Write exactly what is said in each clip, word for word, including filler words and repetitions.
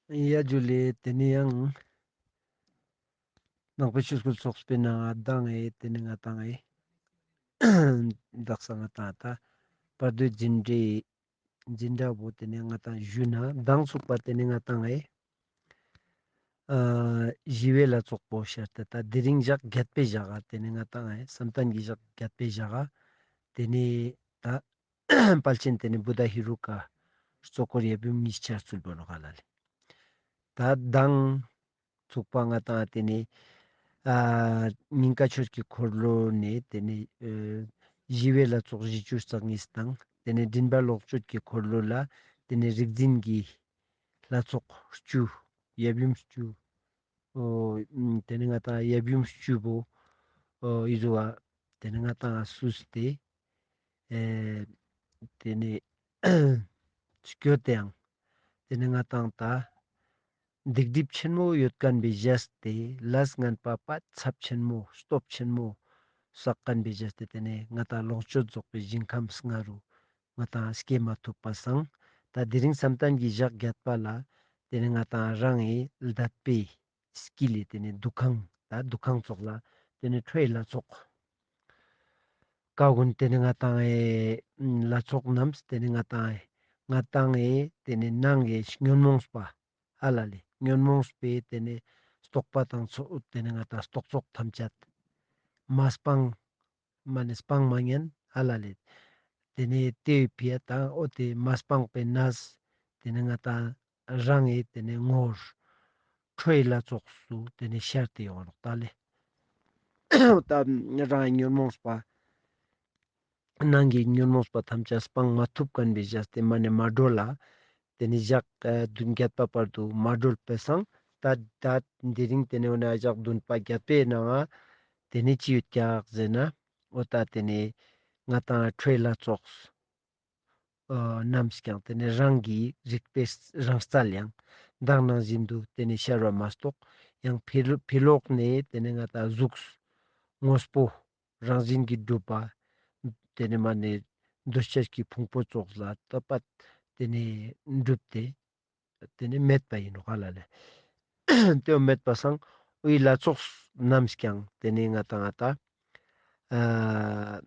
ཡ་ཇུ་ལེ། ཏེ་ནེ་ཡང་ནང་པའི་ཆོས་སྐུལ་ཚོགས་པའི་ནང་ང་མདང་ངི་ཏེ་ནེ་ང་ཏང་ངི་དག་ས་ང་ཏང་ད་བར་དོའི་འཛིན་གྲྭའི་འཛིན་གྲྭ་བོ་ཏེ་ནེ་ང་ཏང་ཞུས་ན་མདང་ཚུག་པ་ཏེ་ནེ་ང་ཏང་ངི་ཨ་ཞི་བའི་ལྷ་ཚོགས་པོ་ཤར་ཏེ་ད་དེ་རིང་ཞག་བརྒྱད་པའི་ཞག་ག་ཏེ་ནེ་ང་ཏང་ངི་བསམ་གཏན་གྱི་ཞག་བརྒྱད་པའི་ཞག་ག་ཏེ་ནེ་ད་དཔལ་ཆེན་ཏེ་ནེ་བུདྡྷ་ཧེ་རུ་ཀ་གཙོ་འཁོར་ཡབ་ཡུམ་གཉིས་ཆར་ཚུལ་བོ་ནོག་ཧ་ལ་ལེ། ད་མདང་ཚུག་པ་ང་ཏང་ཏེ་ནེ་ཨ་སྙིང་ག་ཆོས་ཀྱི་འཁོར་ལོ་ནེ་ཏེ་ནེ་ཨ་ཞི་བའི་ལྷ་ཚོགས་བཞི་བཅུ་རྩ་གཉིས་དང་ཏེ་ནེ་མགྲིན་པ་ལོངས་སྤྱོད་ཀྱི་འཁོར་ལོ་ལ་ཏེ་ནེ་རིག་འཛིན་གྱི་ལྷ་ཚོགས་བཅུ་ཡབ་ཡུམ་བཅུ་ཨོ་ཏེ་ནེ་ང་ཏང་ཡབ་ཡུམ་བཅུ་བོ་ཨོ་ཨི་ཟུ་བ་ཏེ་ནེ་ང་ཏང་སུས་ཏེ་ཨེ་ཏེ་ནེ་སྐྱོད་དེའང་ཏེ་ནེ་ང་ཏང་ད་སྡིག་སྒྲིབ་ཆེན་མོ་ཡོད་ཁན་བོའི་ཞེས་ཏེ་ལས་ངན་པ་པ་ཚབས་ཆེན་མོ་སྟོབས་ཆེན་མོ་བསགས་ཁན་བོའི་ཞེས་ཏེ་ཏེ་ནེ་ང་ཏང་ལོངས་སྤྱོད་རྫོགས་པའི་ཞིང་ཁམས་ལྔ་རུ་ང་ཏང་སྐྱེ་མ་ཐུབ་པ་སང་ད་དེ་རིང་བསམ་གཏན་གྱི་ཞག་བརྒྱད་པ་ལ་ཏེ་ནེ་ང་ཏང་རང་ངི་ལྡད་པའི་དཀྱིལ་ལས་ཏེ་ནེ་འདུ་ཁང་ད་འདུ་ཁང་ཙོགས་ལ་ཏེ་ནེ་ཁྲོ་བོའི་ལྷ་ཚོགས་ཀ་གུན་ཏེ་ནེ་ང་ཏང་ངི་ལྷ་ཚོགས་རྣམས་ཏེ་ནེ་ང་ཏང་ངི་ང་ཏང་ངི་ཏེ་ནེ་ནང་གི་ཉོན་མོངས་པ་ཧ་ལ་ལེ་ཉོན་མོངས་པའི་ཏེ་ནེ་རྟོག་པ་དང་ཚོགས་ཏེ་ནེ་ང་ཏང་རྟོག་ཚོགས་ཐམས་ཅད་མ་སྤང་མ་ནེ་སྤང་མ་ཉན་ཧ་ལ་ལེ། ཏེ་ནེ་ཏེའི་ཕི་ཡ་ཏང་ཨོ་ཏེ་མ་སྤངས་པའི་གནས་ཏེ་ནེ་ང་ཏང་རང་ངི་ཏེ་ནེ་ངོར་ཁྲོ་བོའི་ལྷ་ཚོགས་སུ་ཏེ་ནེ་ཤར་ཏེ་ཡོང་ནོག་ད་ལེ། ད་རང་ཉོན་མོངས་པ་ནང་གི་ཉོན་མོངས་པ་ཐམས་ཅད་སྤང་མ་ཐུབ་ཁན་བོའི་ཞེས་ཏེ་མ་ནེ་མ་གྲོལ་ལ། ཏེ་ནེ་ཞག་ཨ་བདུན་བརྒྱད་པ་བར་དུ་མ་གྲོལ་བའི་སང་ད་ད་དེ་རིང་ཏེ་ནེ་འོ་ན་ཞག་བདུན་པ་བརྒྱད་པའི་ནང་ང་ཏེ་ནེ་ཅི་ཡོད་ཀྱག་ཟེར་ན་འོ་ད་ཏེ་ནེ་ང་ཏང་ཁྲོ་བོའི་ལྷ་ཚོགས་ཨ་རྣམས་ཀྱང་ཏེ་ནེ་རང་གི་རིག་པའི་རང་རྩལ་ཡང་མདང་ནང་བཞིན་དུ་ཏེ་ནེ་ཤར་བ་མ་གཏོགས་ཡང་ཕི་ལོགས་ནེ་ཏེ་ནེ་ང་ཏང་གཟུགས་དངོས་པོ་རང་བཞིན་གྱིས་གྲུབ་པ་ཏེ་ནེ་མ་ནེ་འདུ་བྱེད་ཀྱི་ཕུང་པོ་ཙོགས་ལ་ཏ་པ་ཏེ་ནེ་གྲུབ་སྟེ་ཏེ་ནེ་མེད་པ་ཡིན་ནོག་ཧ་ལ་ལེ། ཏེ་མེད་པ་སང་འོ་ཨི་ལྷ་ཚོགས་རྣམས་ཀྱང་ཏེ་ནེ་ང་ཏང་ང་ཏང་ཨ་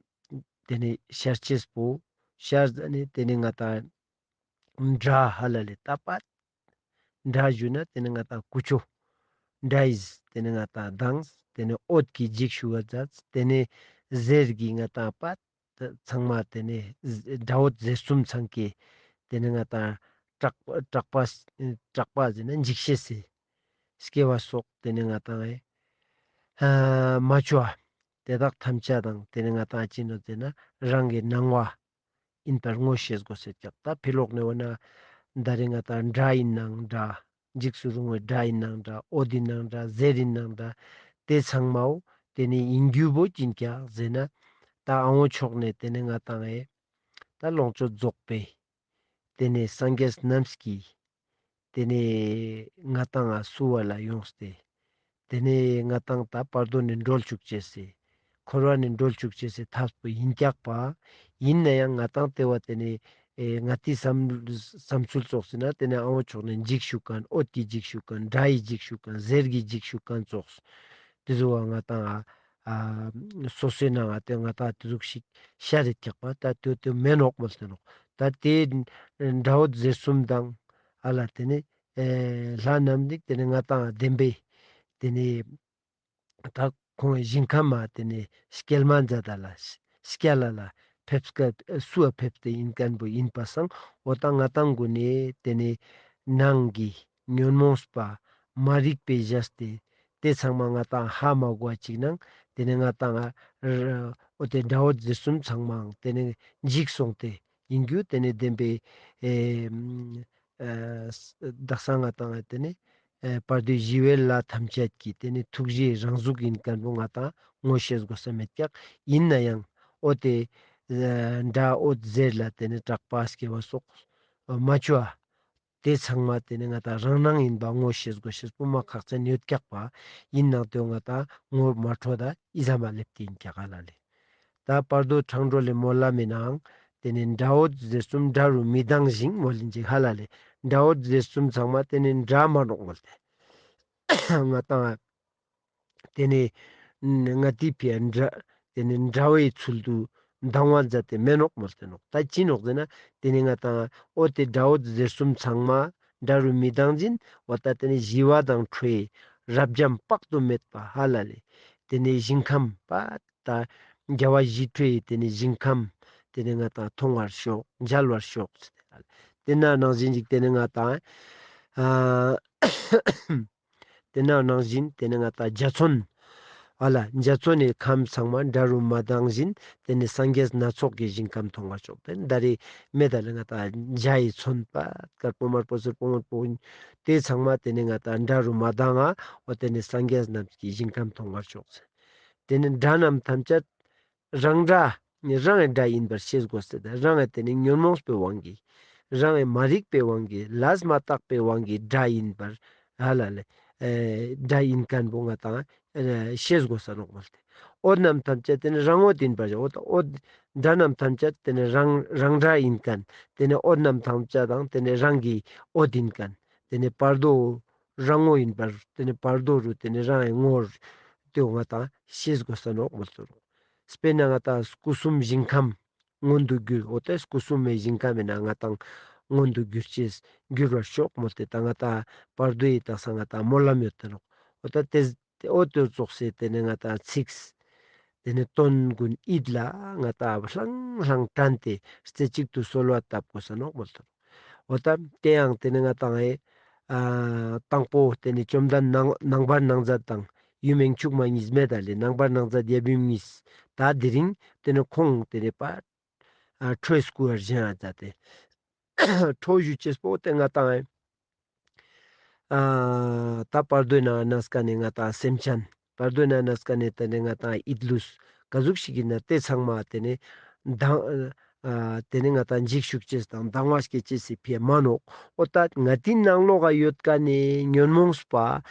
ཏེ་ནེ་ཤར་ཅེས་པོ་ཤར་ཟ་ནེ་ཏེ་ནེ་ང་ཏང་སྒྲ་ཧ་ལ་ལེ་ཏ་པ་སྒྲ་ཞུ་ན་ཏེ་ནེ་ང་ཏང་ཀུ་ཅོ་སྒྲ་ཡིས་ཏེ་ནེ་ང་ཏང་དང་ཏེ་ནེ་འོད་ཀྱི་འཇིགས་ཞུ་བ་མཛད། ཏེ་ནེ་ཟེར་གྱི་ང་ཏང་པ་ཚང་མ་ཏེ་ནེ་སྒྲ་འོད་ཟེར་གསུམ་ཚང་ཀའི་ཏེ་ནེ་ང་ཏང་གྲགས་གྲགས་པ་གྲགས་པ་ཟེར་ན་འཇིགས་ཤེས་སི་སྐྱེ་བ་སོགས་ཏེ་ནེ་ང་ཏང་ཨེ་མ་བཅོ་བ་དེ་དག་ཐམས་ཅད་དང་ཏེ་ནེ་ང་ཏང་ཅི་ནོག་ཟེར་ན་རང་གི་སྣང་བ་ཨིན་པར་ངོ་ཤེས་དགོས་ཟེར་ཀྱག། ཏ་ཕི་ལོགས་ནེ་འོ་ན་ད་རེ་ང་ཏང་སྒྲ་ཨིན་ནང་འདྲ། འཇིགས་སུ་རུང་བའི་སྒྲ་ཨིན་ནང་འདྲ། འོད་ཨིན་ནང་འདྲ། ཟེར་ཨིན་ནང་འདྲ། ཏེ་ཚང་མའོ་ཏེ་ནེ་ཨིན་རྒྱུ་བོ་ཅི་ཨིན་ཀྱག་ཟེར་ན་ཏ་ཨ་བོ་ཕྱོགས་ནེ་ཏེ་ནེ་ང་ཏང་ཨེ་ཏ་ལོངས་སྤྱོད་རྫོགས་པའི་ཏེ་ནེ་སངས་རྒྱས་རྣམས་ཀྱིས་ཏེ་ནེ་ང་ཏང་ང་བསུ་བ་ལ་ཡོངས་ཏེ་ཏེ་ནེ་ང་ཏང་ཏ་བར་དོ་ནེ་འགྲོལ་བཅུག་ཅེས་སི་འཁོར་བ་ནེ་འགྲོལ་བཅུག་ཅེས་སི་ཐབས་པོ་ཨིན་ཀྱག་པ། ཨིན་ནའང་ང་ཏང་ཏེ་བ་ཏེ་ནེ་ཨེ་ང་ཏིའི་བསམ་བསམ་ཚུལ་ཙོགས་ཟེར་ན་ཏེ་ནེ་ཨ་བོ་ཕྱོགས་ནེ་འཇིགས་ཞུ་ཁན་འོད་ཀྱི་འཇིགས་ཞུ་ཁན་སྒྲ་ཡི་འཇིགས་ཞུ་ཁན་ཟེར་གྱི་འཇིགས་ཞུ་ཁན་ཙོགས་ཏེ་ཟུག་པ་ང་ཏང་ཨ་སོ་སོའི་ནང་ང་ཏེ་ང་ཏང་ཏེ་ཟུག་ཤིག་ཤར་རེ་ཀྱག་པ། ཏ་ཏེ་ཏེ་མེན་ནོག་མོལ་ཏེ་ནོག། ཏ་ཏེ་སྒྲ་འོད་ཟེར་གསུམ་དང་ཨ་ལ་ཏེ་ནེ་ཨེ་ལྷ་རྣམས་ནི་ཏེ་ནེ་ང་ཏང་བདེན་པའི་ཏེ་ནེ་ཏ་ཁོང་ཞིང་ཁམས་མ་ཏེ་ནེ་སྐྱེལ་མ་མཛད་ད་ལ་སྐྱེལ་ལ་ལ་ཕེབས་སྐབས་སུའ་ཕེབས་ཏེ་ཨིན་ཁན་བོ་ཨིན་པ་སང་འོ་ཏ་ང་ཏང་གུན་ནི་ཏེ་ནེ་ནང་གི་ཉོན་མོངས་པ་མ་རིག་པའི་ཞེས་ཏེ་ཏེ་ཚང་མ་ང་ཏང་ཧ་མ་གོ་བ་ཅིག་ནང་ཏེ་ནེ་ང་ཏང་ཨ་འོ་ཏེ་སྒྲ་འོད་ཟེར་གསུམ་ཚང་མའང་ཏེ་ནེ་འཇིགས་སོང་སྟེ་ཨིན་རྒྱུ་ཏེ་ནེ་བདེན་པའི་ཨེ་ཨ་དག་ས་ང་ཏང་ཨ་ཏེ་ནེ་ཨེ་བར་དོའི་ཞི་བའི་ལྷ་ཐམས་ཅད་ཀྱི་ཏེ་ནེ་ཐུགས་རྗེའི་རང་གཟུགས་ཨིན་ཁན་བོ་ང་ཏང་ངོ་ཤེས་དགོས་ས་མེད་ཀྱག། ཨིན་ནའང་འོ་ཏེ་ཨ་སྒྲ་འོད་ཟེར་ལ་ཏེ་ནེ་གྲགས་པ་སྐྱེ་བ་སོགས་མ་བཅོ་བ་ཏེ་ཚང་མ་ཏེ་ནེ་ང་ཏང་རང་སྣང་ཡིན་པ་ངོ་ཤེས་དགོས་ཤེས་པོ་མ་ཁག་ཅན་ཡོད་ཀྱག་པ། ཨིན་ནའང་ཏེ་ང་ཏང་ངོ་མ་འཕྲོད་ད་ཨི་ཙམ་མ་ལེབས་ཏེ་ཨིན་ཀྱག་ཧ་ལ་ལེ། ཏ་བར་དོ་འཕྲང་སྒྲོལ་ལས་སྨོན་ལམ་མི་ནང་ཏེ་ནེ་སྒྲ་འོད་ཟེར་གསུམ་སྒྲ་རུ་མི་ལྡང་ཞིང་མོལ་ལིན་ཅིག་ཧ་ལ་ལེ། དགྲ་བོ་ཟེར་གསུམ་ཚང་མ་ཏེ་ནེ་དགྲ་མན་ནོག་མོལ་ཏེ། ང་ཏང་ཏེ་ནེ་ང་ཏིའི་ཕི་འ་དགྲ་ཏེ་ནེ་དགྲ་བོའི་ཚུལ་དུ་སྡང་བ་མཛད་དེ་མན་ནོག་མོལ་ཏེ་ནོག། ད་ཅི་ནོག་ཟེར་ན་ཏེ་ནེ་ང་ཏང་འོ་ཏེ་དགྲ་བོ་ཟེར་གསུམ་ཚང་མ་དགྲ་རུ་མི་སྡང་ཞིན་འོ་ད་ཏེ་ནེ་ཞི་བ་དང་ཁྲོས་རབ་འབྱམས་དཔག་ཏུ་མེད་པ་ཧ་ལ་ལེ། ཏེ་ནེ་ཞིང་ཁམས་པ་ད་རྒྱལ་བ་ཞི་ཁྲོའི་ཏེ་ནེ་ཞིང་ཁམས་ཏེ་ནེ་ང་ཏང་མཐོང་བར་ཤོག། མཇལ་བར་ཤོག། ཏེ་ན་ནང་བཞིན་ཅིག་ཏེ་ནེ་ང་ཏང་ཨ་ཏེ་ན་ནང་བཞིན་ཏེ་ནེ་ང་ཏང་འཇའ་ཚོན་ཨ་ལ་འཇའ་ཚོན་ནི་ཁམས་ཚང་མ་དགྲ་རུ་མ་སྡང་ཞིན་ཏེ་ནེ་སངས་རྒྱས་སྣ་ཚོགས་ཀྱི་ཞིང་ཁམས་མཐོང་བར་ཤོག། ཏེ་ནེ་ད་རེས་མེད་ད་ལེ་ང་ཏང་འཇའ་ཡི་ཚོན་པ་དཀར་པོ་དམར་པོ་སེར་པོ་སྔོན་པོ་ཏེ་ཚང་མ་ཏེ་ནེ་ང་ཏང་དགྲ་རུ་མ་སྡང་ང་འོ་ཏེ་ནེ་སངས་རྒྱས་རྣམས་ཀྱི་ཞིང་ཁམས་མཐོང་བར་ཤོག། ཏེ་ནེ་དགྲ་རྣམས་ཐམས་ཅད་རང་དགྲ་རང་གི་དགྲ་ཡིན་པར་ཤེས་དགོས་ཟེར་ཏེ་རང་གི་ཏེ་ནེ་ཉོན་མོངས་པའི་དབང་གིས་རང་གི་མ་རིག་པའི་དབང་གིས་ལས་མ་དག་པའི་དབང་གིས་དགྲ་ཡིན་པར་ཧ་ལ་ལེ་ཨེ་དགྲ་ཡིན་མཁན་པོ་ང་ཏང་ཨེ་ཤེས་དགོས་ས་ནོག་མོལ་ཏེ། འོད་རྣམས་ཐམས་ཅད་ཏེ་ནེ་རང་འོད་ཡིན་པར་འོད་འོད་དགྲ་རྣམས་ཐམས་ཅད་ཏེ་ནེ་རང་རང་དགྲ་ཡིན་མཁན་ཏེ་ནེ་འོད་རྣམས་ཐམས་ཅད་དང་ཏེ་ནེ་རང་གི་འོད་ཡིན་མཁན་ཏེ་ནེ་བར་དོ་རང་ངོ་ཡིན་པར་ཏེ་ནེ་བར་དོ་རུ་ཏེ་ནེ་རང་གི་ངོ་ཏེ་ང་ཏང་ཤེས་དགོས་ས་ནོག་མོལ་ཏེ་ནོག། དཔེར་ན་ང་ཏང་སྐུ་གསུམ་ཞིང་ཁམས་མངོན་དུ་གྱུར། འོ་ཏེ་སྐུ་གསུམ་མའི་ཞིང་ཁམས་མེད་ན་ང་ཏང་མངོན་དུ་གྱུར་ཅེས་གྱུར་བར་ཤོག་མོལ་ཏེ་ད་ང་ཏང་བར་དོའི་དག་ས་ང་ཏང་སྨོན་ལམ་ཡོད་ཏེ་ནོག། འོ་ད་ཏེ་འོ་ཏེ་ཙོགས་སེ་ཏེ་ནེ་ང་ཏང་ཚིགས་ཏེ་ནེ་དོན་ཀུན་ཡིད་ལ་ང་ཏང་ལྷང་ལྷང་དྲན་ཏེ་རྩེ་གཅིག་ཏུ་གསོལ་བ་བཏབ་དགོས་ས་ནོག་མོལ་ཏེ་ནོག། འོ་ད་ཏེ་ཡང་ཏེ་ནེ་ང་ཏང་ཨེ་ཨ་དང་པོ་ཏེ་ནེ་བཅོམ་ལྡན་ནང་ནང་པར་ནང་མཛད་དང་ཡུམ་དབྱིངས་ཕྱུག་མ་གཉིས་མེད་ད་ལེ་ནང་པར་ནང་མཛད་ཡབ་ཡུམ་གཉིས་ད་དེ་རིང་ཏེ་ནེ་ཁོང་ཏེ་ནེ་པ་ཨ་ཁྲོས་སྐུ་བར་བཞེངས་ཨ་མཛད་དེ་ཁྲོ་བཞུགས་ཅེས་པོ་ཏེ་ང་ཏང་ཨེ་ཨ་ད་བར་དོའི་ནང་ན་སྐ་ནེ་ང་ཏང་སེམས་ཅན་བར་དོའི་ནང་ན་སྐ་ནེ་ཏེ་ནེ་ང་ཏང་ཡིད་ལུས་ག་ཟུག་ཞིག་ཡིན་ན་ཏེ་ཚང་མ་ཏེ་ནེ་དང་ཨ་ཏེ་ནེ་ང་ཏང་འཇིགས་ཤུགས་ཅེས་དང་སྡང་བ་སྐྱེ་ཅེས་སི་ཕི་འ་མན་ནོག། འོ་ད་ང་ཏིའི་ནང་ལོགས་ཀ་ཡོད་ཀ་ནེ་ཉོན་མོངས་པ་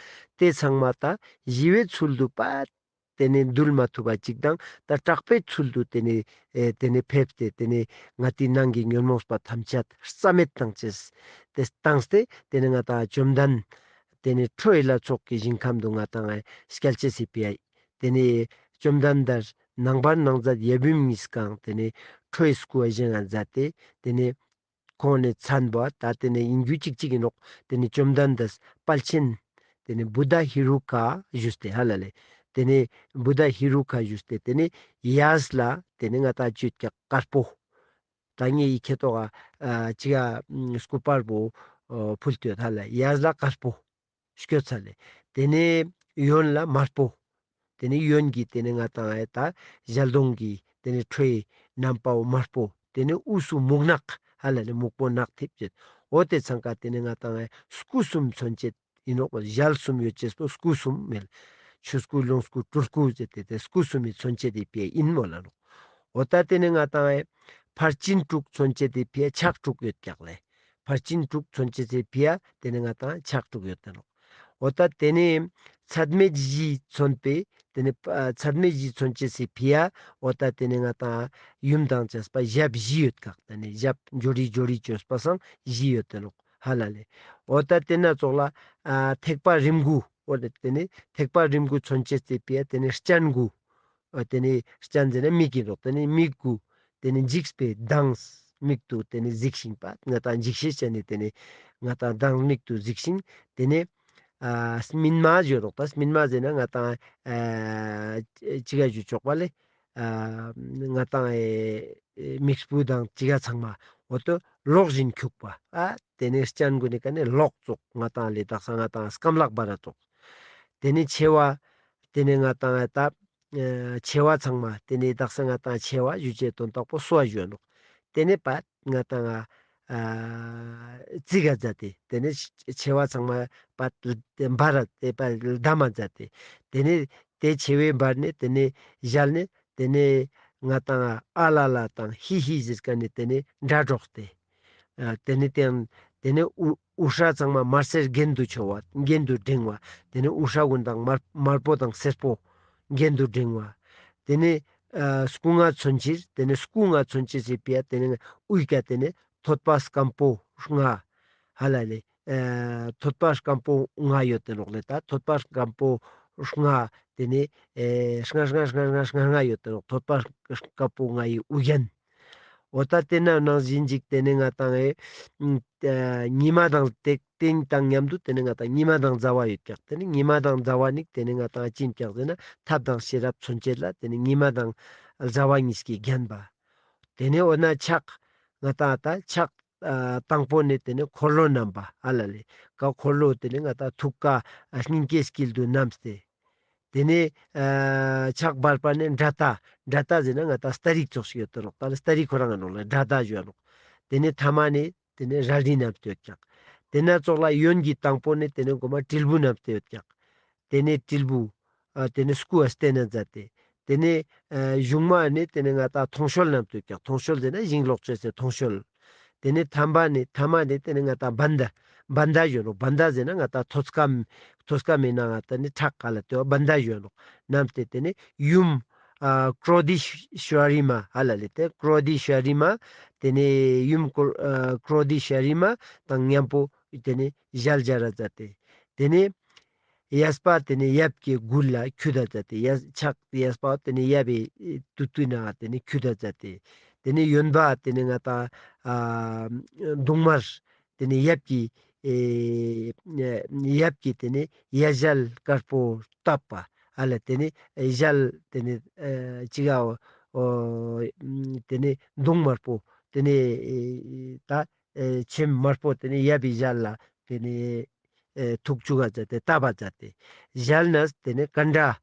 ཏེ་ཚང་མ་ད་ཞི་བའི་ཚུལ་དུ་པ་ཏེ་ནེ་འདུལ་མ་ཐུབ་པ་ཅིག་དང་ད་དྲག་པོའི་ཚུལ་དུ་ཏེ་ནེ་ཨེ་ཏེ་ནེ་ཕེབས་ཏེ་ཏེ་ནེ་ང་ཏིའི་ནང་གི་ཉོན་མོངས་པ་ཐམས་ཅད་རྩ་མེད་བཏང་ཅེས་ཏེ་བཏང་སྟེ་ཏེ་ནེ་ང་ཏང་བཅོམ་ལྡན་ཏེ་ནེ་ཁྲོ་བོའི་ལྷ་ཚོགས་ཀྱི་ཞིང་ཁམས་དུ་ང་ཏང་ཨེ་སྐྱལ་ཅེས་སི་ཕི་འ་ཏེ་ནེ་བཅོམ་ལྡན་འདས་ནང་པར་ནང་མཛད་ཡབ་ཡུམ་གཉིས་ཀྱང་ཏེ་ནེ་ཁྲོ་བོའི་སྐུ་བཞེངས་ང་མཛད་དེ་ཏེ་ནེ་ཁོང་ནེ་མཚན་པོ་ད་ཏེ་ནེ་ཡིན་རྒྱུ་གཅིག་གཅིག་ཡིན་ནོག། ཏེ་ནེ་བཅོམ་ལྡན་འདས་དཔལ་ཆེན་ཏེ་ནེ་བུདྡྷ་ཧེ་རུ་ཀ་ཞུས་ཏེ་ཧ་ལ་ལེ། ཏེ་ནེ་བུདྡྷ་ཧེ་རུ་ཀ་ཞུས་ཏེ་ཏེ་ནེ་གཡས་ལ་ཏེ་ནེ་ང་ཏང་ཅོད་ཀྱི་དཀར་པོ། ད་ངའི་ཁེ་ཏོག་ག་ཅི་ག་སྐུ་པར་པོ་ཕུལ་ཏེ་ཡོད་ཧ་ལ་གཡས་ལ་དཀར་པོ། སྐྱོད་ཚ་ལེ། ཏེ་ནེ་གཡོན་ལ་དམར་པོ། ཏེ་ནེ་གཡོན་གྱི་ཏེ་ནེ་ང་ཏང་ཨེ་ད་ཞལ་གདོང་གི་ཏེ་ནེ་ཁྲོའི་རྣམ་པའོ་དམར་པོ། ཏེ་ནེ་དབུས་སུ་སྨུག་ནག་ཧ་ལ་ནི་སྨུག་པོ་ནག་ཐིབས་ཅེས། འོ་ཏེ་ཚང་ཀ་ཏེ་ནེ་ང་ཏང་ཨེ་སྐུ་གསུམ་མཚོན་བྱེད་ཡིན་ནོག་པ། ཞལ་གསུམ་ཡོད་ཅེས་པོ་སྐུ་གསུམ་མེད། ཆོས་སྐུ་ལོངས་སྐུ་སྤྲུལ་སྐུ་ཟེར་ཏེ་ཏེ་སྐུ་གསུམ་མི་མཚོན་བྱེད་དེ་ཕི་འ་ཡིན་མོལ་ལ་ནོག། འོ་ད་ཏེ་ནེ་ང་ཏང་ཨེ་ཕར་ཕྱིན་དྲུག་མཚོན་བྱེད་དེ་ཕི་འ་ཕྱག་དྲུག་ཡོད་ཀྱག་ལེ། ཕར་ཕྱིན་དྲུག་མཚོན་བྱེད་སི་ཕི་འ་ཏེ་ནེ་ང་ཏང་ཕྱག་དྲུག་ཡོད་ཏེ་ནོག། འོ་ད་ཏེ་ནེ་ཚད་མེད་བཞི་མཚོན་པའི་ཏེ་ནེ་ཨ་ཚད་མེད་བཞི་མཚོན་བྱེད་སི་ཕི་འ་འོ་ད་ཏེ་ནེ་ང་ཏང་ཡུམ་དང་བཅས་པ་ཞབས་བཞི་ཡོད་ཀྱག། ཏེ་ནེ་ཞབས་ཇོ་རི་ཇོ་རི་ཅོས་པ་སང་བཞི་ཡོད་ཏེ་ནོག་ཧ་ལ་ལེ། འོ་ད་ཏེ་ན་ཙོགས་ལ་ཨ་ཐེག་པ་རིམ་དགུ། འོ་ད་ཏེ་ནེ་ཐེག་པ་རིམ་དགུ་མཚོན་བྱེད་སི་ཕི་འ་ཏེ་ནེ་སྤྱན་དགུ། ཨ་ཏེ་ནེ་སྤྱན་ཟེར་ན་མིག་གི་རོགས། ཏེ་ནེ་མིག་དགུ། ཏེ་ནེ་འཇིགས་པའི་མདངས་མིག་ཏུ་ཏེ་ནེ་གཟིགས་ཤིང་པ། ང་ཏང་འཇིགས་ཤེས་ཅན་ནི་ཏེ་ནེ་ང་ཏང་མདངས་མིག་ཏུ་གཟིགས་ཤིང་ཏེ་ནེ་ཨ་སྨིན་མ་ཞུ་རོགས། ད་སྨིན་མ་ཟེར་ན་ང་ཏང་ཨ་ཅི་ག་ཞུ་ཆོག་པ་ལེ། ཨ་ང་ཏང་ཨེ་མིག་སྤུ་དང་ཅི་ག་ཚང་མ་འོ་ཏོ་ལོག་བཞིན་འཁྱུག་པ། ཨ་ཏེ་ནེ་སྤྱན་དགུ་ནེ་ཀ་ནེ་ལོག་ཙོགས་ང་ཏང་ལེ་དག་ས་ང་ཏང་སྐམ་ལག་བ་ར་ཙོགས། ཏེ་ནེ་མཆེ་བ་ཏེ་ནེ་ང་ཏང་ཨ་ད་ཨ་མཆེ་བ་ཚང་མ་ཏེ་ནེ་དག་ས་ང་ཏང་མཆེ་བ་ཞུ་ཅེས་དོན་དག་པོ་སོ་བ་ཞུ་ནོག། ཏེ་ནེ་པ་ང་ཏང་ཨ་རྩི་ག་མཛད་དེ་ཏེ་ནེ་མཆེ་བ་ཚང་མ་པ་འབར་ར་ཏེ་པ་ལྡམ་མ་མཛད་དེ་ཏེ་ནེ་ཏེ་མཆེ་བའི་བར་ནེ་ཏེ་ནེ་ཞལ་ནེ་ཏེ་ནེ་ང་ཏང་ཨ་ལ་ལ་དང་ཧི་ཧི་ཟེར་ཀ་ནེ་ཏེ་ནེ་སྒྲ་སྒྲོགས་ཏེ། ཨ་ཏེ་ནེ་ཏེ་ཏེ་ནེ་དབུ་དབུ་སྐྲ་ཚང་མ་དམར་སེར་གྱེན་དུ་འཕྱོ་བ་གྱེན་དུ་འགྲེང་བ། ཏེ་ནེ་དབུ་སྐྲ་གུན་དང་དམར་དམར་པོ་དང་སེར་པོ་གྱེན་དུ་འགྲེང་བ། ཏེ་ནེ་ཨ་སྐུ་ལྔ་མཚོན་ཕྱིར་ཏེ་ནེ་སྐུ་ལྔ་མཚོན་ཕྱིར་ཟེར་པི་ཡ་ཏེ་ནེ་དབུའི་ཀ་ཏེ་ནེ་ཐོད་པ་སྐམ་པོ་ལྔ། ཧ་ལ་ལེ། ཨ་ཐོད་པ་སྐམ་པོ་ལྔ་ཡོད་དེ་ནོག་ལེ། ད་ཐོད་པ་སྐམ་པོ་ལྔ་དེ་ནེ་ཨེ་ལྔ་ལྔ་ལྔ་ལྔ་ལྔ་ལྔ་ཡོད་དེ་ནོག། ཐོད་པ་སྐམ་པོ་ལྔ་ཡི་དབུ་རྒྱན། འོ་ད་དེ་ན་ནང་བཞིན་ཅིག་དེ་ནེ་ང་ཏང་ཨེ་ཨ་ཉི་མ་དང་དེ་དེ་དང་མཉམ་དུ་དེ་ནེ་ང་ཏང་ཉི་མ་དང་ཟླ་བ་ཡོད་ཀྱག། དེ་ནེ་ཉི་མ་དང་ཟླ་བ་ནི་དེ་ནེ་ང་ཏང་ཅི་ཨིན་ཀྱག་ཟེར་ན་ཐབས་དང་ཤེས་རབ་མཚོན་བྱེད་ལ་དེ་ནེ་ཉི་མ་དང་ཟླ་བ་གཉིས་ཀྱིས་བརྒྱན་པ། དེ་ནེ་འོ་ན་ཕྱག་ང་ཏང་ད་ཕྱག་ཨ་དང་པོ་ནི་དེ་ནེ་འཁོར་ལོ་བསྣམས་པ་ཧ་ལ་ལེ། ཀ་འཁོར་ལོ་དེ་ནེ་ང་ཏང་ཐུགས་ཀ་ཨ་སྙིང་གའི་དཀྱིལ་དུ་བསྣམས་ཏེ། དེ་ནེ་ཨ་ཕྱག་བར་པ་ནི་དགྲ་སྟ། དགྲ་སྟ་ཟེར་ན་ང་ཏང་སྟ་རིག་ཙོགས་ཤིག་ཡོད་དེ་ནོག། ད་ནི་སྟ་རིག་ཁོ་རང་ང་ནོག་ལེ། དགྲ་སྟ་ཞུ་བ་ནོག། དེ་ནེ་ཐ་མ་ནི་དེ་ནེ་རལ་གྲི་བསྣམས་ཏེ་ཡོད་ཀྱག། དེ་ན་ཙོགས་ལ་གཡོན་གྱི་དང་པོ་ནི་དེ་ནེ་གོ་མ་དྲིལ་བུ་བསྣམས་ཏེ་ཡོད་ཀྱག། དེ་ནེ་དྲིལ་བུ་ཨ་དེ་ནེ་སྐུ་ཨ་སྟན་ན་མཛད་དེ། དེ་ནེ་ཨ་གཞུང་མ་ནི་དེ་ནེ་ང་ཏང་ཐོང་གཤོལ་བསྣམས་ཏེ་ཡོད་ཀྱག། ཐོང་གཤོལ་ཟེར་ན་ཞིང་ལོག་ཅེས་སི་ཐོང་གཤོལ། དེ་ནེ་ཐ་མ་ནི་ཐ་མ་ནི་དེ་ནེ་ང་ཏང་བྷན་དྷ། བྷན་དྷ་ཞུ་ནོག། བྷན་དྷ་ཟེར་ན་ང་ཏང་ཐོད་སྐམ་ཐོད་སྐམ་མི་ནང་ང་ཏང་ནི་ཁྲག་ག་ལ་དེ་བ་བྷན་དྷ་ཞུ་ནོག། བསྣམས་ཏེ་དེ་ནེ་ཡུམ་ཨ་ཀྲོ་དྷི་ཤྭ་རི་མ་ཧ་ལ་ལེ། དེ་ཀྲོ་དྷི་ཤྭ་རི་མ་དེ་ནེ་ཡུམ་ཀྲོ་ཨ་ཀྲོ་དྷི་ཤྭ་རི་མ་དང་མཉམ་པོ་དེ་ནེ་ཞལ་སྦྱར་ར་མཛད་དེ། དེ་ནེ་གཡས་པ་དེ་ནེ་ཡབ་ཀྱི་མགུལ་ལ་འཁྱུད་ད་མཛད་དེ། གཡས་ཕྱག་གཡས་པ་དེ་ནེ་ཡབ་བི་ཏུ་ཏུ་ན་དེ་ནེ་འཁྱུད་ད་མཛད་དེ། དེ་ནེ་གཡོན་པ་དེ་ནེ་ང་ཏང་ཨ་མདུང་དམར་དེ་ནེ་ཡབ་ཀྱི་ཨེ་ཡབ་ཀྱི་དེ་ནེ་གཡས་ཞལ་དཀར་པོ་བཏབ་པ་ཧ་ལ། དེ་ནེ་ཞལ་དེ་ནེ་ཨེ་ཅི་ག་འོ་དེ་ནེ་མདུང་དམར་པོ་དེ་ནེ་ཨེ་ད་ཨེ་ཆེམ་དམར་པོ་དེ་ནེ་ཡབ་བི་ཞལ་ལ་དེ་ནེ་ཨེ་ཐུག་བཅུག་ག་མཛད་དེ་བཏབ་པ་མཛད་དེ། ཞལ་ནེ་དེ་ནེ་ཀ་འདྲ་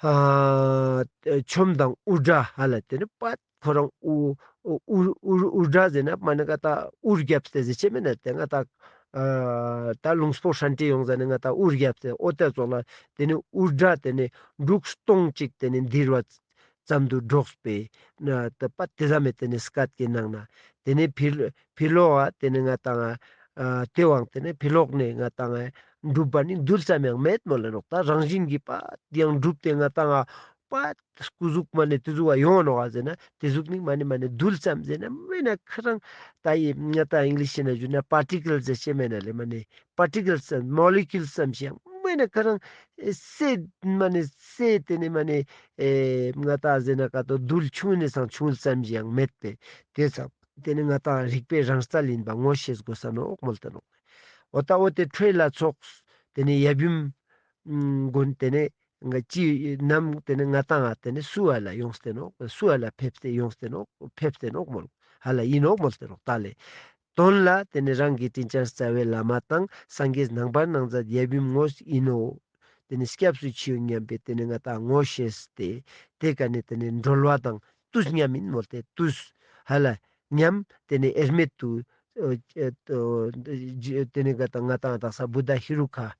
ཨ་ཆོམ་དང་དབུ་སྐྲ་ཧ་ལ། དེ་ནེ་པད་ཁོ་རང་དབུ་དབུ་དབུ་དབུ་སྐྲ་ཟེར་ན་མ་ནེ་ཀ་ད་དབུར་རྒྱབ་སྟེ་ཟེར་ཅེས་མེད་ན། དེ་ང་ཏང་ཨ་ད་ལུང་སྤོ་ཧྲན་ཏེ་ཡོང་ཟ་ནེ་ང་ཏང་དབུར་རྒྱབ་སྟེ་འོ་དེ་ཙོགས་ལ་དེ་ནེ་དབུ་སྐྲ་དེ་ནེ་འབྲུག་སྟོང་གཅིག་དེ་ནེ་ལྡིར་བ་ཙམ་དུ་སྒྲོགས་པའི་ན་ད་པ་དེ་ཙམ་མེད། དེ་ནེ་སྐད་ཀྱི་ནང་ན་དེ་ནེ་ཕི་ཕི་ལོག་ག་དེ་ནེ་ང་ཏང་ཨ་དེ་བང་དེ་ནེ་ཕི་ལོག་ནེ་ང་ཏང་ཨ་འགྲུབ་པ་ནི་རྡུལ་ཙམ་ཡང་མེད་མོལ་ལེ་ནོག། ད་རང་བཞིན་གྱི་པ་དེ་ཡང་འགྲུབ་སྟེ་ང་ཏང་ཨ་པ་སྐུ་གཟུགས་མ་ནེ་དེ་ཟུག་བ་ཡོང་ནོག་ག་ཟེར་ན་དེ་ཟུག་ནི་མ་ནེ་མ་ནེ་རྡུལ་ཙམ་ཟེར་ན་མེད་ན་ཁ་རང་ད་ཡི་ང་ཏང་ཨིང་ལིཤ་ན་ཞུ་ན་པར་ཊི་ཀལ་ཟེར་ཅེས་མེད་ན་ལེ། མ་ནེ་པར་ཊི་ཀལ་ཙམ་མོ་ལེ་ཀུལ་ཙམ་ཞིག་ཡང་མེད་ན་ཁ་རང་ཨེ་སེ་མ་ནེ་སེ་དེ་ནེ་མ་ནེ་ཨེ་ང་ཏང་ཟེར་ན་ཀ་ཏོ་རྡུལ་ཆུང་ནེ་སང་ཆུང་ཙམ་ཞིག་ཡང་མེད་པས། དེ་ཙམ་དེ་ནེ་ང་ཏང་རིག་པའི་རང་རྩལ་ཡིན་པ་ངོ་ཤེས་དགོས་ས་ནོག་མོལ་ཏེ་ནོག། འོ་ད་འོ་དེ་ཁྲོས་ལ་ཚོགས་དེ་ནེ་ཡབ་ཡུམ་མགོན་དེ་ནེ་ང་ཅི་ནམ་དེ་ནེ་ང་ཏང་ང་དེ་ནེ་བསུ་བ་ལ་ཡོངས་ཏེ་ནོག། བསུ་བ་ལ་ཕེབས་ཏེ་ཡོངས་ཏེ་ནོག། ཕེབས་ཏེ་ནོག་མོལ་ཧ་ལ་ཡིན་ནོག་མོལ་ཏེ་ནོག། ད་ལེ་དོན་ལ་དེ་ནེ་རང་གི་དྲིན་ཅན་རྩ་བའི་བླ་མ་དང་སངས་རྒྱས་རྣམ་པར་སྣང་མཛད་ཡབ་ཡུམ་དངོས་ཡིན་ནོ། དེ་ནེ་སྐྱབས་སུ་མཆིའོ་སྙམ་པའི་དེ་ནེ་ང་ཏང་ངོ་ཤེས་ཏེ་དེ་ཀ་ནེ་དེ་ནེ་གྲོལ་བ་དང་དུས་མཉམ་ཡིན་མོལ་ཏེ་དུས་ཧ་ལ་མཉམ་དེ་ནེ་དབྱེར་མེད་དུ་ཨ་ཨ་ཨ་དེ་ནེ་ང་ཏང་ང་ཏང་དག་ས་བུདྡྷ་ཧེ་རུ་ཀ་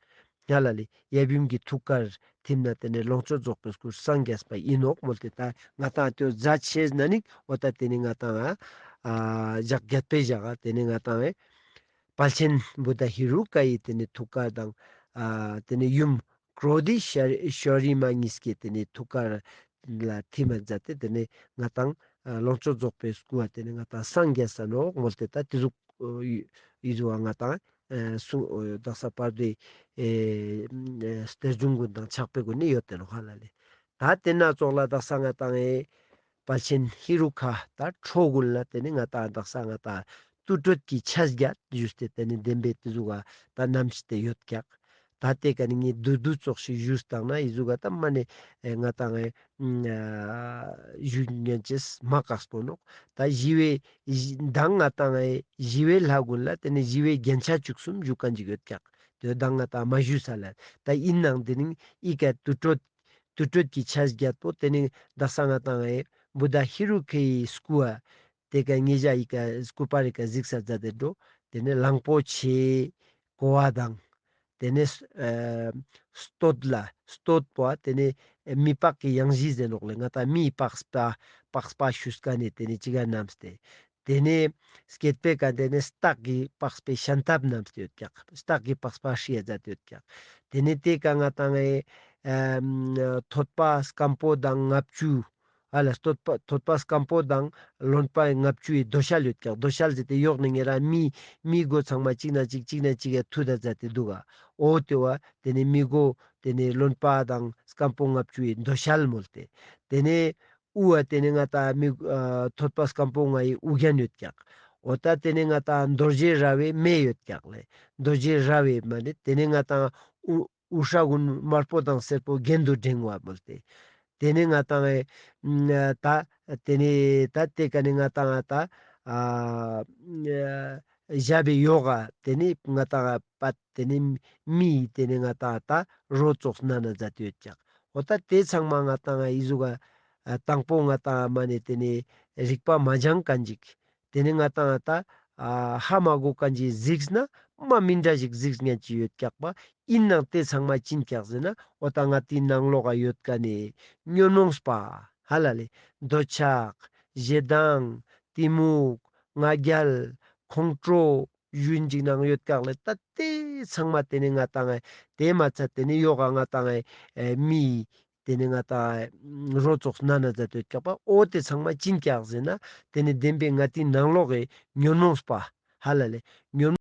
ཧ་ལ་ལེ་ཡབ་ཡུམ་གྱི་ཐུགས་ཀར་ཐིམ་ན་དེ་ནེ་ལོངས་སྤྱོད་རྫོགས་པའི་སྐུར་སངས་རྒྱས་པ་ཡིན་ནོག་མོལ་ཏེ། ད་ང་ཏང་དེ་མཛད་ཅེས་ན་ནི་འོ་ད་དེ་ནེ་ང་ཏང་ཨ་ཞག་བརྒྱད་པའི་ཞག་ག་དེ་ནེ་ང་ཏང་ཨེ་དཔལ་ཆེན་བུདྡྷ་ཧེ་རུ་ཀ་ཡི་དེ་ནེ་ཐུགས་ཀར་དང་ཨ་དེ་ནེ་ཡུམ་ཀྲོ་དྷི་ཤྭ་རི་མ་གཉིས་ཀྱི་དེ་ནེ་ཐུགས་ཀར་ལ་ཐིམ་མཛད་དེ་དེ་ནེ་ང་ཏང་ཨ་ལོངས་སྤྱོད་རྫོགས་པའི་སྐུ་བ་དེ་ནེ་ང་ཏང་སངས་རྒྱས་ས་ནོག་མོལ་ཏེ། ད་དེ་ཟུག་ཨ་ཡི་ཟུག་བ་ང་ཏང་ཨ་གསུང་ཨ་དག་ས་བར་དོའི་ཨེ་གཏེར་གཞུང་ཀུན་དང་ཕྱག་དཔེ་ཀུན་ནི་ཡོད་དེ་ནོག་ཧ་ལ་ལེ། ད་དེ་ན་ཙོགས་ལ་དག་ས་ང་ཏང་ཨེ་དཔལ་ཆེན་ཧེ་རུ་ཀ་ད་ཁྲོ་ཀུན་ལ་དེ་ནེ་ང་ཏང་དག་ས་ང་ཏང་དུར་ཁྲོད་ཀྱི་ཆས་བརྒྱད་ཞུས་ཏེ་དེ་ནེ་བདེན་པའི་དེ་ཟུག་ག་ད་རྣམ་བཤད་དེ་ཡོད་ཀྱག། ད་དེ་ཀ་ནེ་ངས་བསྡུས་བསྡུས་ཙོགས་ཤིག་ཞུས་བཏང་ན་ཡི་ཟུག་ག་ད་མ་ནེ་ཨེ་ང་ཏང་ཨེ་ཨ་ཞུ་ཉན་ཅེས་མ་དཀགས་པོ་ནོག། ད་ཞི་བའི་མདང་ང་ཏང་ཨེ་ཞི་བའི་ལྷ་ཀུན་ལ་དེ་ནེ་ཞི་བའི་རྒྱན་ཆ་བཅུ་གསུམ་ཞུ་མཁན་ཅིག་ཡོད་ཀྱག། དེ་མདང་ང་ཏང་མ་ཞུས་ས་ལ་ད་ཡིན་ནའང་དེ་ནེ་ཨི་ཀ་དུར་ཁྲོད་དུར་ཁྲོད་ཀྱི་ཆས་བརྒྱད་པོ་དེ་ནེ་དག་ས་ང་ཏང་ཨེ་བུདྡྷ་ཧེ་རུ་ཀའི་སྐུ་བ་དེ་ཀ་ཉེ་ཞ་ཡི་ཀ་སྐུ་པར་རི་ཀ་གཟིགས་ས་མཛད་དེ་འགྲོ། དེ་ནེ་གླང་པོ་ཆེའི་ཀོ་བ་དང་། དེ་ནེ་ཨ་སྟོད་ལ་སྟོད་པོ་དེ་ནེ་མི་ལྤགས་ཀྱི་གཡང་གཞི་ཟེར་ནོག་ལེ། ང་ཏང་མིའི་པགས་པ་པགས་པ་ཞུས་ཀ་ནེ་དེ་ནེ་ཅི་ག་བསྣམས་ཏེ། དེ་ནེ་སྐེད་པའི་ཀ་དེ་ནེ་སྟག་གི་པགས་པའི་ཤམ་ཐབས་བསྣམས་ཏེ་ཡོད་ཀྱག། སྟག་གི་པགས་པ་ཧྲིལ་ཡ་མཛད་དེ་ཡོད་ཀྱག། དེ་ནེ་དེ་ཀ་ང་ཏང་ཨེ་ཨ་ཐོད་པ་སྐམ་པོ་དང་ལྔ་བཅུ། ཧ་ལ་ཐོད་པ་ཐོད་པ་སྐམ་པོ་དང་རློན་པ་ལྔ་བཅུའི་དོ་ཤལ་ཡོད་ཀྱག། དོ་ཤལ་ཟེར་ཏེ་ཡོག་ནེ་ཉེ་རང་མི་མི་མགོ་ཚང་མ་གཅིག་ན་གཅིག་གཅིག་ན་གཅིག་ཡ་ཐུད་ད་ཛད་དེ་དུག་ག། འོ་ཏེ་བོ་ཏེ་ནེ་མི་མགོ་ཏེ་ནེ་རློན་པ་དང་སྐམ་པོ་ལྔ་བཅུའི་དོ་ཤལ་མོལ་ཏེ། ཏེ་ནེ་དབུ་བ་ཏེ་ནེ་ང་ཏང་མི་ཨ་ཐོད་པ་སྐམ་པོ་ལྔའི་དབུ་རྒྱན་ཡོད་ཀྱག། འོ་ད་ཏེ་ནེ་ང་ཏང་རྡོ་རྗེ་ར་བའི་མེ་ཡོད་ཀྱག་ལེ། རྡོ་རྗེ་ར་བའི་མ་ནེ་ཏེ་ནེ་ང་ཏང་དབུ་དབུ་སྐྲ་གུན་དམར་པོ་དང་སེར་པོ་གྱེན་དུ་འགྲེང་བ་མོལ་ཏེ། ཏེ་ནེ་ང་ཏང་ཨེ་ད་ཏེ་ནེ་ད་ཏེ་ཀ་ནེ་ང་ཏང་ད་ཨ་ཞབས་པའི་ཡོག་ག་ཏེ་ནེ་ང་ཏང་པད་ཏེ་ནེ་མི་ཏེ་ནེ་ང་ཏང་ད་རོ་ཙོགས་ན་ན་ཛད་དེ་ཡོད་ཀྱག། འོ་ད་ཏེ་ཚང་མ་ང་ཏང་ཨི་ཟུག་ག་ཨ་དང་པོ་ང་ཏང་མ་ནེ་ཏེ་ནེ་རིག་པ་མ་སྦྱང་ཁན་ཅིག། ཏེ་ནེ་ང་ཏང་ད་ཨ་ཧ་མ་གོ་ཁན་ཅིག་གཟིགས་ན་མ་མི་འདྲ་ཞིག་གཟིགས་ཉན་ཅིག་ཡོད་ཀྱག་པ། ཨིན་ནའང་ཏེ་ཚང་མ་ཅི་ཨིན་ཀྱག་ཟེར་ན་འོ་ད་ང་ཏིའི་ནང་ལོགས་ཀ་ཡོད་ཁན་ནི་ཉོན་མོངས་པ་ཧ་ལ་ལེ། འདོད་ཆགས་ཞེ་སྡང་གཏི་མུག་ང་རྒྱལ་ཁོང་ཁྲོ་ཞུ་ཨིན་ཅིག་ནང་ཡོད་ཀྱག་ལེ། ད་ཏེ་ཚང་མ་ཏེ་ནེ་ང་ཏང་ཨེ་ཏེ་མ་ཚད་ཏེ་ནེ་ཡོག་ག་ང་ཏང་ཨེ་མི་ཏེ་ནེ་ང་ཏང་ཨེ་རོ་ཙོགས་ན་ན་ཛད་དེ་ཡོད་ཀྱག་པ། འོ་ཏེ་ཚང་མ་ཅི་ཨིན་ཀྱག་ཟེར་ན་ཏེ་ནེ་བདེན་པའི་ང་ཏིའི་ནང་ལོགས་ཀི་ཉོན་མོངས་པ་ཧ་ལ་ལེ། ཉོན་